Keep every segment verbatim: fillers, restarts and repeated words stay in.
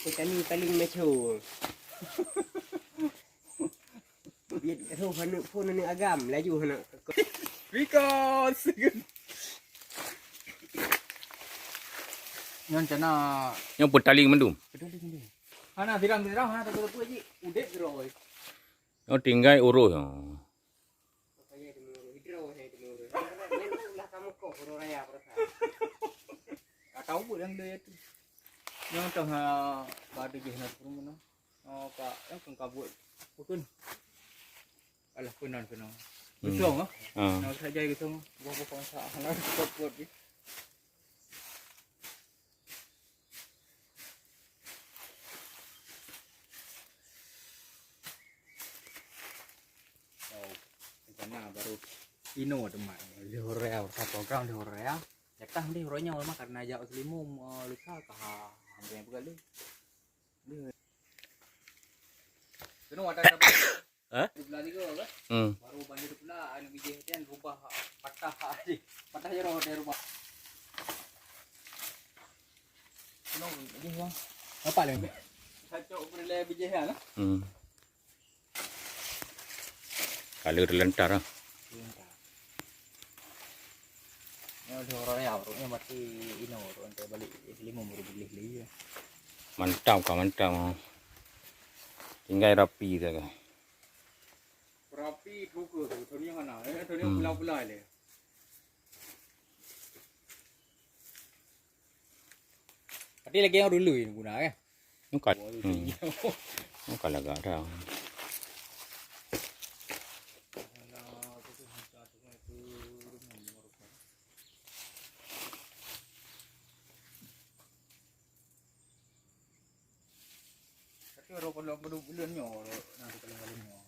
Petani paling macho. Biet roh aneuk phon aneuk agam, laju aneuk. Because. Nyan cana. Nyan peutaleng mandum. Peutaleng mandum. Hana sirang-sirang, hana takot-takot jih. Udép keudroe. Nyoe tinggai uroe nyoe. Ka tahu buet nyang dia tu. Nyang teuh, ha, badu jih na pun meunan. Oh, ka, nyang kan ka buet. Bukan. Alah, peunan, peunan. Hmm. Gesong, ah. Ah. Nah, saja gesong. Buah-buah bangsa. Alah, buat-buat jih. Oh, di sana baru ino teman. Di Horea, satu orang di Horea. Nyatah di Horea mah karena jak selimum, eh, lusa ka ha, hampir bukan lu. Kena ada. Hah? Di belah tiga kan? Hmm. Baru banjir pula, anu bijih kan rubah patah aja. Patah je roh dia rubah. Kenapa lagi? Sacok beri bijih ya lah. Hmm. Kala teulantar ah. Nyoe di orang ya, orangnya mati ino, orang teh balik lima baru boleh lagi. Mantap ka, mantap. Tinggai rapi dah ka. Rapi buku tu, tahun yang mana? Eh, tahun yang hmm. Pula-pula le. Tapi lagi yang dulu ni guna kan? Bukan. Hmm. Bukan lagak dah. Tapi orang kalau bulan nyoe, nah, kalau bulan nyoe.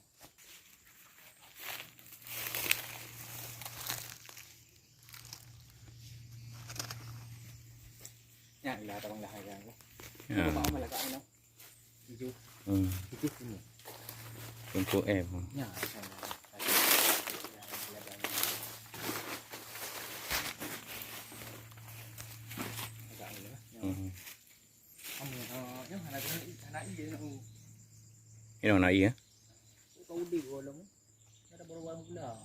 Ya, ilah tabang dah ya. Ya. Mau malah kat mana? Tujuh. Hmm. Tujuh sini. Untuk M. Ya, sana. Agak ni lah. Ya. Hmm. Kamu, eh, ya, anak, anak, anak iya nak. Ini anak iya. Kau udah gua lama. Ada baru-baru pula.